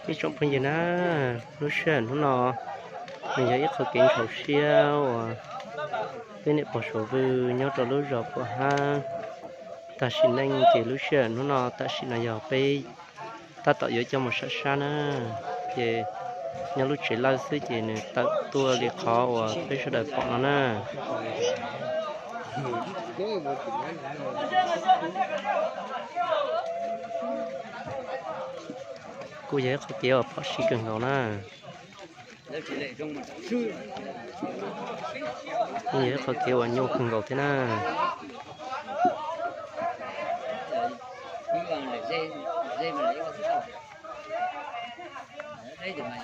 Ib tsoom phooj ywg na, lub sij hawm hnub no nws yog ib qho kev ntxhov siab uas peb niam pog Suav Vwj nyob rau lub zos Puam Hab tag sim neej, ces lub sij hawm hnub no tam sim no yog peb tab tom yuav coj mus sam sab na, ces nyob lub tsev lawj xwb ces nws tawm tuaj li qhov uas peb sawv daws pom no na. Kuj yog ib qhov kev uas phom sij kawg nkaus na. Kuj yog ib qhov kev uas nyuaj kawg nkaus thiab na. Hais lus, hais lus, hais lus.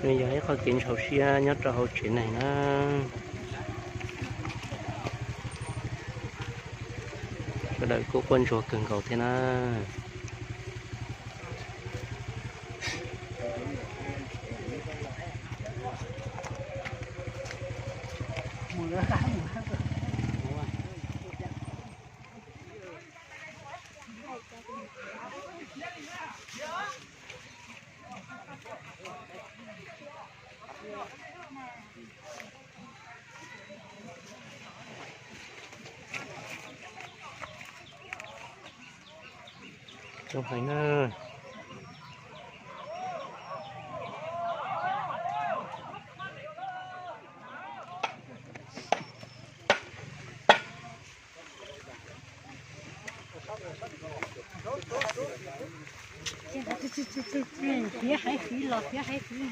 Nws yog ib qho kev ntxhov siab nyob rau hauv tsev neeg na. Sawv daws kuj quaj ntsuag kawg nkaus thiab na. Coob heev na. Thiab haiv fiv los thiab haiv fiv.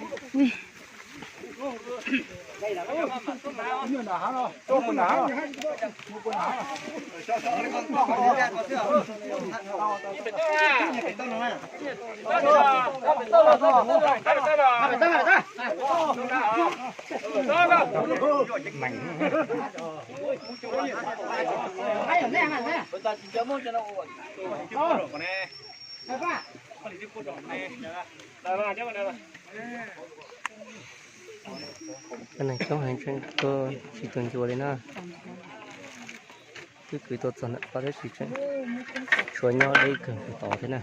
Neeg coob heev, tuaj tsis tu ncua li na. Twb kwv tuaj txog ntawm qab tab sis tseem tshuav nyob deb kawg nkaus tod thiab na.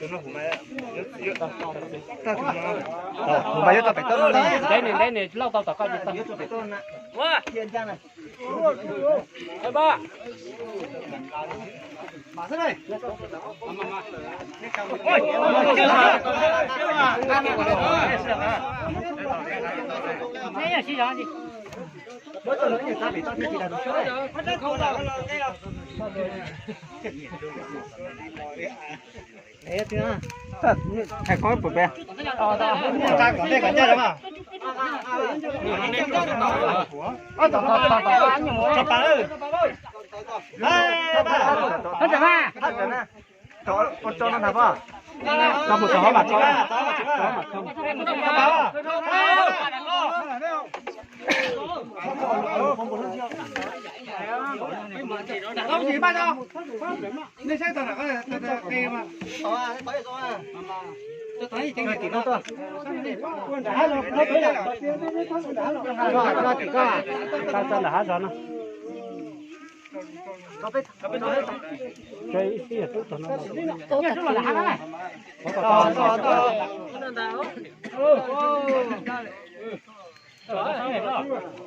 Ntev nws, ntev nws, lauj tau tom koj ces tau. Thaiv koj puas pem? Ua tso no ntag pog. Tso mus tso hauv mas tso. Tso nram hav zog no.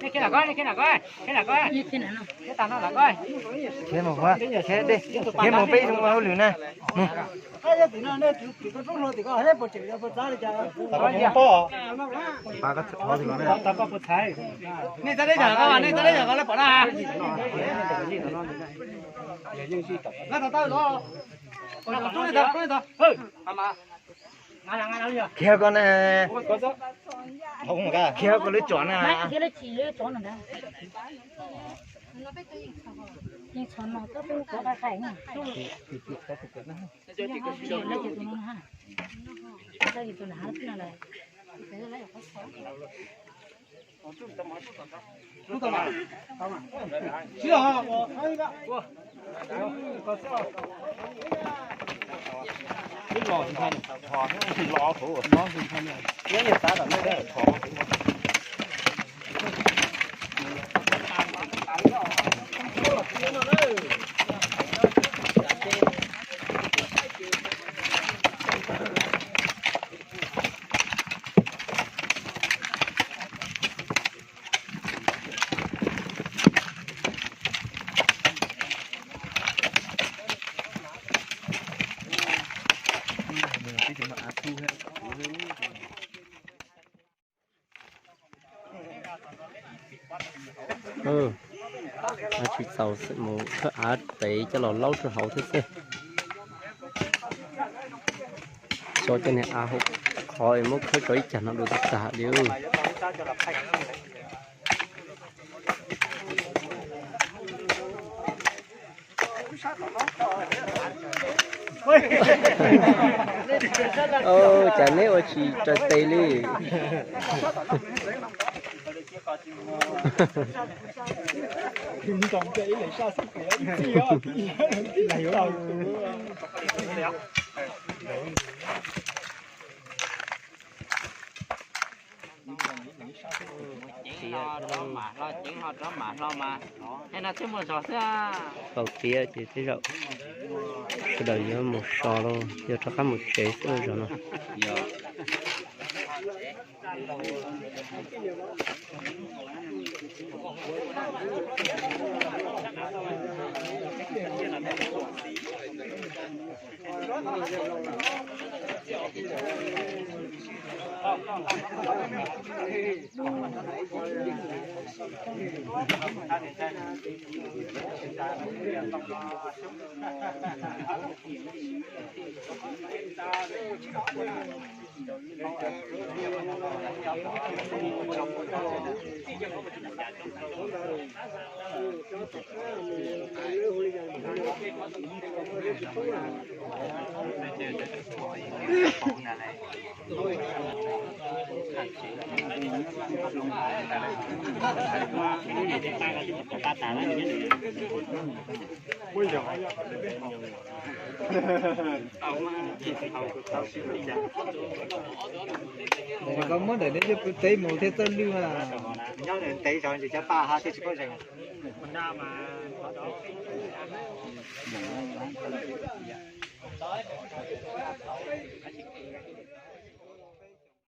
Nej khiav lam koj, nej khiav lam koj, khiav lam koj. Khiav mus, khiav mus peb ib hauj lwm na. Nej txhob deb yam, nej txhob deb yam, nej pom na. Khiav koj na. Khiav koj lub tsov na. Tsis txaus, mus khawb av pem coj los laub rau hauv thiab xwb. Tso cov niag av hauv qhov es muab khawb tso ib cag no dua tag tag li. Cas neb ua tsis raws tes li. Ceev ho rov mam hlo, ceev ho rov mam hlo mas, no thiaj muaj zog xwb. Faus tiav ces tej zaum sawv daws yuav mus so los yog rov qab mus tsev xwb zaum no. Koj muab ntawm neb cov pw teb mus thiaj txawj lwj mas. Nyob ntev zog ntsis cov paj ha thiaj tsis paub zeeg.